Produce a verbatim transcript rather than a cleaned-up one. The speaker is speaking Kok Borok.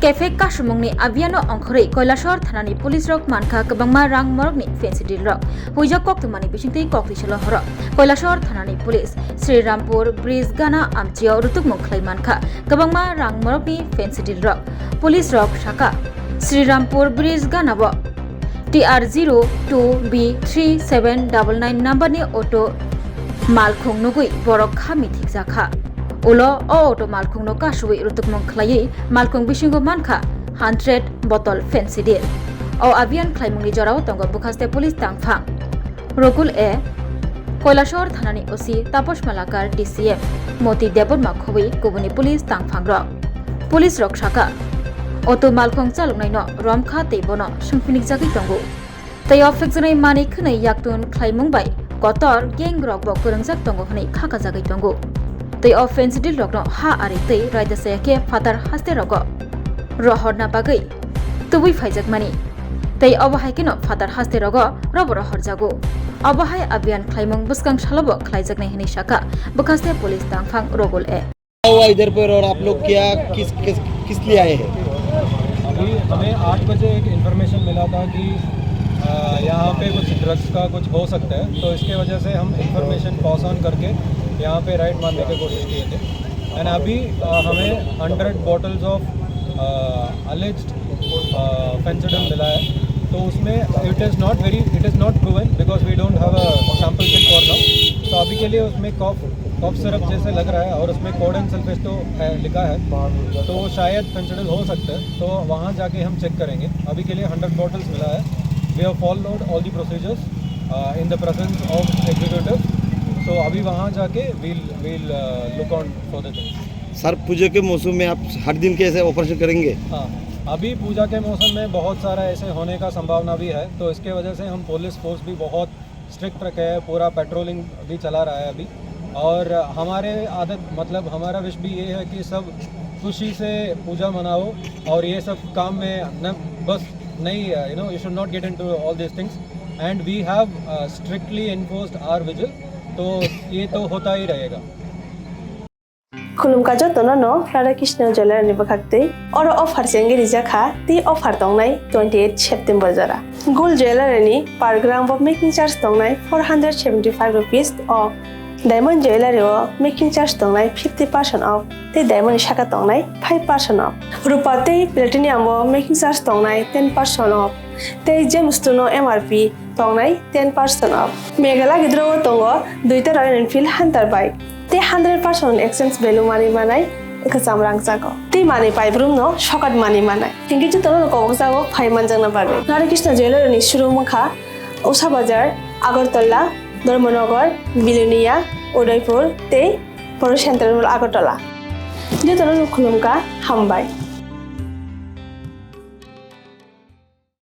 Kephek kasumungni abiyano ongkhorwi Koilashahar thanani police rok mankha kwbangma rang morokni fancy deal rok. Huijak koktwmani bisingtwi koktwi salo horo Koilashahar thanani police Srirampur bridge gana amchio rutukmung khlai mankha kwbangma rang morokni fancy deal rok. Police rok saka Srirampur bridge gana bo T R zero two B three seven double nine number ni auto malkhung nugwi borok kha mithikjakha. Ulo o auto malkhungno kasui rutukmung khlaiwi malkhung bisingo mankha hundred bottle fancy deal. O abhiyan khlaimungni jorao tongo Bwkhaste police tangphang Rogul A, Koilashahar thanani O C Taposh Malakar, D C M Moti Debbarma khobwi kubuni police tangphangrok. Police rok saka, auto malkhung chaloknaino romkha tei bono swngphinikjagwi tongo. Tei o phekjaknai manwi khwnwi yaktun khlaimung bai kotor gang rok bo kwrwngjak tongo hwnwi khakajagwi tongo. Tei o fancy deal rokno ha ari tei raida saya khe phatar haste rogo rohorna bagwi tubui phaijakmani. Tei obo hai kheno phatar haste rogo robo rohorjago. Obo hai abhiyan khlaimung bwskang salobo khlaijaknai hwnwi saka Bwkhaste police tangphang Rogul A. हुआ इधर पर और आप लोग क्या किस किस किस लिए आए हैं? अभी हमें आठ बजे एक इन्फॉर्मेशन मिला था कि अ, यहाँ पे कुछ ड्रग्स का कुछ हो सकता है, तो इसके वजह से हम इन्फॉर्मेशन पास ऑन करके यहाँ पे राइड मारने की कोशिश किए थे। एंड अभी अ, हमें हंड्रेड बॉटल्स ऑफ अलेज्ड फेंसिडिल मिला है। तो उसमें it is not very it is not proven because we don't have a sample kit for now। तो अभी के लिए उसमें कॉफ कॉफ सिरप जैसे लग रहा है और उसमें कोडेन सल्फेट तो है, लिखा है, तो वो शायद फेंसिडिल हो सकता है। तो वहाँ जाके हम चेक करेंगे। अभी के लिए हंड्रेड बॉटल्स मिला है। We have followed all the procedures in the presence of executive। So अभी वहाँ जाके we'll we'll look on for the things। Sir, puja के मौसम में आप हर दिन के ऐसे ऑपरेशन करेंगे? हाँ, अभी पूजा के मौसम में बहुत सारा ऐसे होने का संभावना भी है, तो इसके वजह से हम पुलिस फोर्स भी बहुत स्ट्रिक्ट रखे हैं, पूरा पेट्रोलिंग भी चला रहा है अभी। और हमारे आदत, मतलब, हमारा विश भी ये है कि सब खुशी से पूजा मनाओ और ये सब काम में न, बस नहीं, you know, you should not get into all these things। And we have strictly enforced our vigil। तो ये तो होता ही रहेगा। Khulumkha jotono no Radha Krishna Jewellery ni bwkhak twi. Oro offer se wngwi rijak kha, tei offer tongnai twenty eight September jora. Gold Jewellery ni per gram bo making charge tongnai four hundred seventy five rupees o. Diamond Jewellery o making charge tongnai fifty percent off, tei diamond ni saka tongnai five percent off. Rupa tei platinum o making charge tongnai ten percent off, tei gems two no M R P tongnai ten percent off. Meghalaya gidro o tongo duita Royal Enfield Hunter bike. Tei hundred percent exchange value manwi manai kwcham rangchago. Tei manwi paibrumno sokat manwi manai. Hinkhe jotono kobokjago phai manjakna bagwi. Radha Krishna Jewellery ni showroom wngkha Usha Bazar, Agartala, Dharmanagar, Bilonia, Udaipur tei Poro Central Mall Agartala. Jotono khulumkha, hambai.